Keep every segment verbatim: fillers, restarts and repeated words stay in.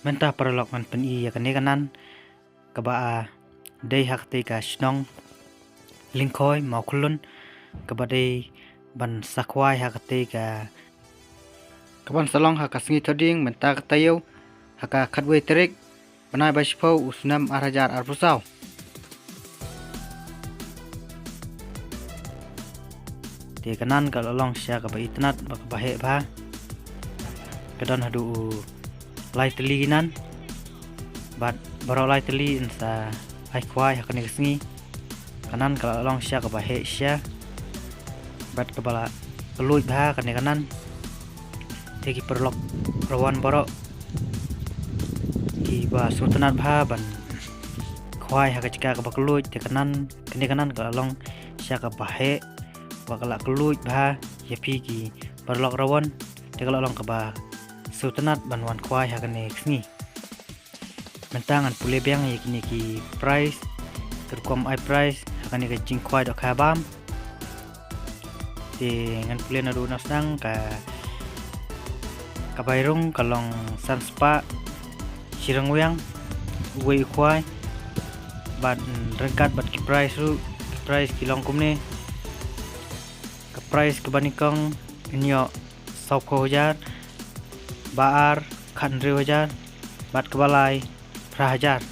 Mynta paralok ngan pyni ïa kane ka nan kaba, ah, dei ha katei ka shnong Lyngkhoi Mawkhyllun, kaba dei ban sa khwai ha katei ka, kaban sa long ha ka sngi Thohdieng mynta ka taïew, ha ka khatwei tarik bnai ba shiphew u snem ar hajar arphew saw. Te ka nan ka la long sha kaba itynnad bad kaba heh bha. Ka don haduh u lai tylli ki nan. Bad baroh lai tylli yn sa ai khwai ha kane ka sngi. Ka nan ka la long sha kaba heh sha bad kaba la kylluid bha kane ka nan. Te ki paralok rawan baroh kiba sngewtynnad bha ban khwai ha ka jaka kaba kylluid, te ka nan, kane ka nan ka la long sha kaba heh bad ka la kylluid bha ïa phi ki paralok rawan. Te ka la long kaba sngewtynnad ban wan khwai ha kane ka sngi. Mynta ngan pule biang ïa kine ki price, ka rukom ai price ha kane ka jingkhwai dohkha bam. Te ngan pule naduh u nongshnong. Ka, ka bai rung ka long san spah shi ryngwiang uwei u khwai. Bad, mm, ryngkat bad ki price ruh, ki price ki long kumne. Ka price kaba nyngkong yn ïoh sawphew hajar, ba ar khathynriew hajar, bad kaba lai phra hajar.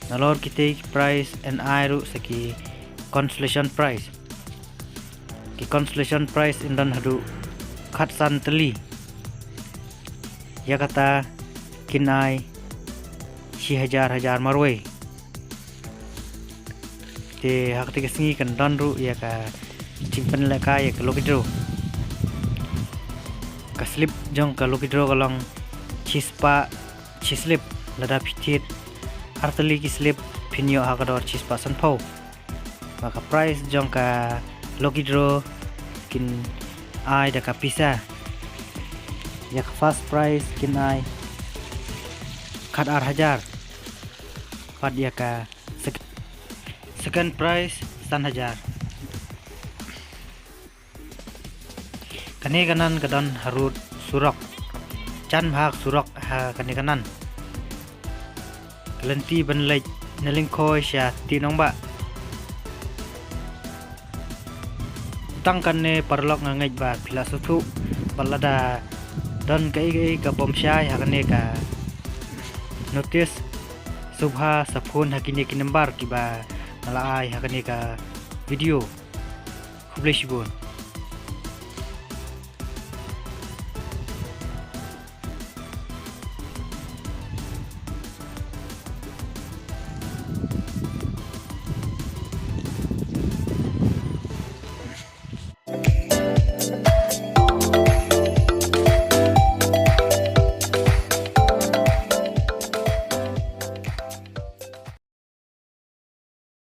Nalor kitei ki price yn ai ruh sa ki consolation price. Ki consolation price yn don haduh khatsan tylli. Ïa kata kin ai shi hajar hajar marwei. Te ha katei ka sngi kan don ruh ïa ka jingpynlehkai ïa ka lucky draw. Ka slip jong ka lucky draw ka long shispah shi slip, lada phi thied ar tylli ki slip phin ïoh ha ka dor shispah sanphew. Bad ka price jong ka lucky draw kin ai da ka pisa. Ïa ka first prize kin ai khatar hajar. Bad ïa ka sec-, second prize san hajar. Kane ka nan ka don harud surok. Jan bha ka surok ha kane ka nan. Ka lynti ban leit na Lyngkhoi sha Tienongbah. Tang kane paralok, nga ngeit ba phi la sngewthuh. Bad lada don kaei kaei ka bym shai ha kane ka notice, sngewbha sa phone ha kine ki number kiba nga la ai ha kane ka video. Khublei shibun.